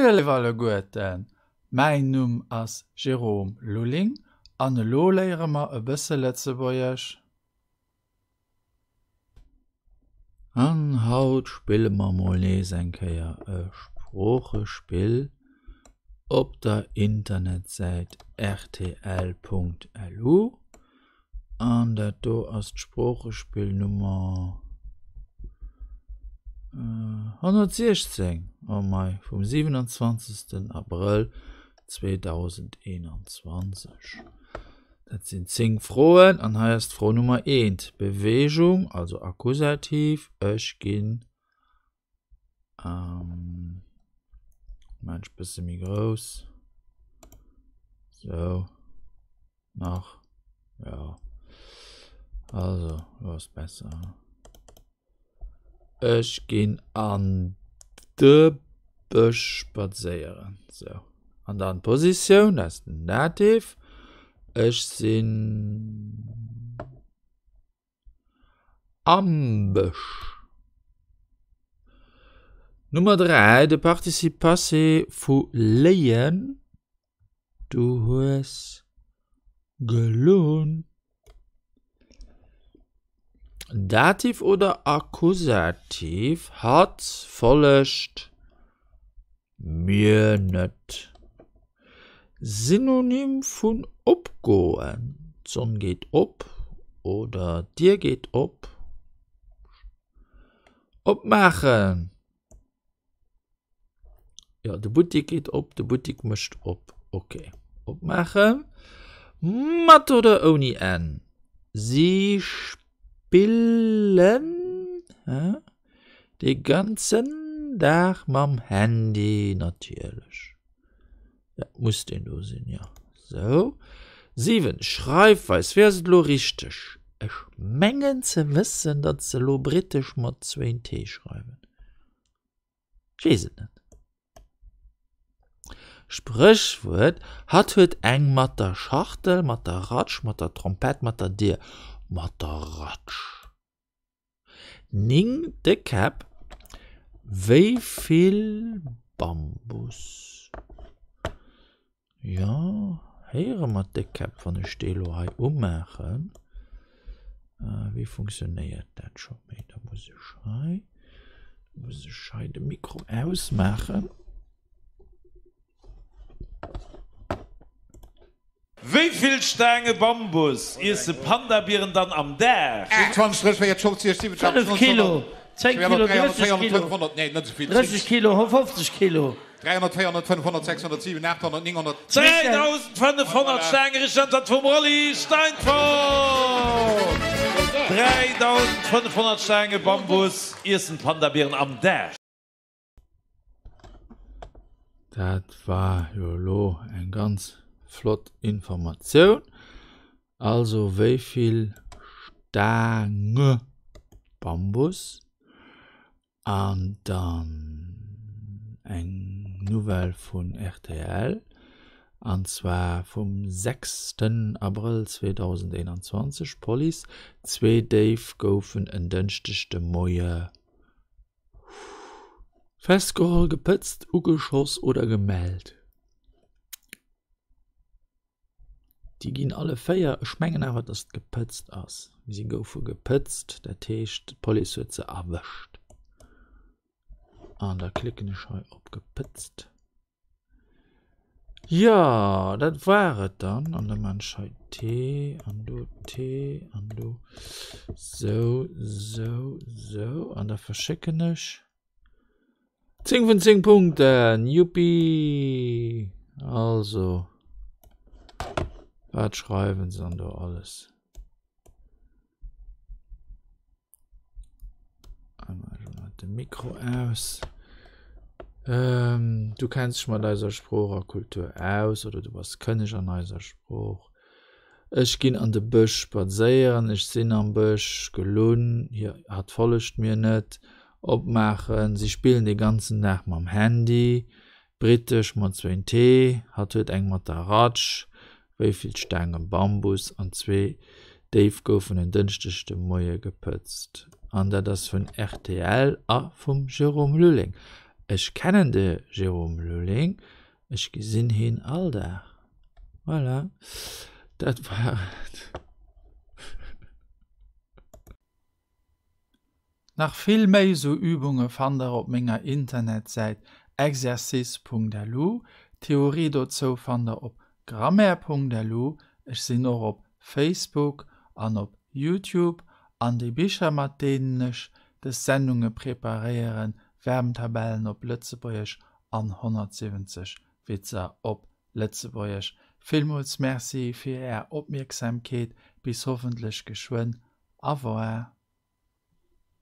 Moie léif alleguerten, mäin Numm ass Jérôme Lulling an elo léiere mer e bësse Lëtzebuergesch. An haut spille mer mol nees eng Kéier e Sproochespill op der Internetsäit rtl.lu. An dat do ass d'Sproochespill Nummer 116, oh mei, vum 27. Abrëll 2021. Dat sinn 10 Froen an hei ass d'Fro Nummer 1. Beweegung, also Akkusativ, ech ginn ähm, Mensch bësse méi grouss. Sou. Nach. Ja. Also, lo ass besser. Ech ginn an de Bësch spadséieren. Sou. An dann d'Positioun, dat ass den Dativ. Ech sinn am Bësch. Nummer 3, de Participe passé vu léien. Du hues gelunn. Dativ oder Akkusativ, hatt follegt mir net. Synonym vun opgoen, d'Sonn geet op oder d'Dier geet op. Opmaachen. Jo, de Buttik geet op, de Buttik mécht op. Ok, opmaachen. Mat oder ouni N? Si spillen de ganzen Dag mam Handy, natierlech. Ja, muss deen do sinn, jo. Sou. 7, Schreifweis, wéi ass et elo richteg? Ech mengen ze wëssen, datt se elo brittesch mat zwéin T schreiwen. Ech weess et net. Spréchwuert, Hatt huet eng mat der Schachtel, mat der Ratsch, mat der Trompett, mat der Dier. Mat der Ratsch. 9 Déckkäpp, wéi vill Bambus? Jo, héiere mer d'Déckkäpp, wann ech déi elo hei umaachen? Wéi funktionéiert dat scho méi? Da muss ech hei, muss ech hei de Mikro ausmaachen. Wéi vill Staange Bambus iesse Pandabieren dann am Dag? 5 Kilo, 10 Kilo, 30 Kilo, 30 Kilo, 50 Kilo. 3.500 Staange, richteg Äntwert vum Rolly Steinfort! 3.500 Staange Bambus iessen d'Pandabieren am Dag. Dat war jo elo eng ganz flott Informatioun. Also wéi vill Staange Bambus an dann eng Nouvelle vun rtl an zwar vum sechsten Abrëll 2021, Police, Zwee Déif goufen en Dënschdeg de Moie Festgeholl, gepëtzt, ugeschoss oder gemellt? Déi ginn alle 4. Ech mengen awer, datt et gepëtzt ass. Si goufe gepëtzt, dat heescht d'Police huet se erwëscht. An da klicken ech hei op gepëtzt. Jo, dat war et dann. An da maan ech hei T an do T an do sou, sou, sou. An da verschécken ech 10 vun 10 Punkten. Juppie! Also, wat schreiwen se dann do alles? De Mikro aus. Ähm, du kenns dech mat eiser Sprooch a Kultur aus oder du bass kënneg an eiser Sprooch. Ech ginn an de Bësch spadséieren, ech sinn am Bësch gelunn, hie, hatt follegt mir net. Opmaachen, si spillen de ganzen Dag mam Handy. Brittesch mat zwéin T, hatt huet eng mat der Ratsch, wéi vill Staange Bambus an zwee Déif goufen en Dënschdeg de Moie gepëtzt. An dat ass vun rtl a vum Jérôme Lulling. Ech kennen de Jérôme Lulling, ech gesinn hien all Dag. Voilà, dat war et. Nach vill méi esou Übunge fannt der op menger Internetsäit exercice.lu. D'Theorie dozou fannt der op grammaire.lu. Ech sinn och op Facebook an op Youtube. An déi Bicher mat deenen ech des Sendunge preparéieren, Verbentabellen op Lëtzebuergesch an 170 Witzer op Lëtzebuergesch. Villmools Merci fir är Opmierksamkeet, bis hoffentlech geschwënn. Au revoir.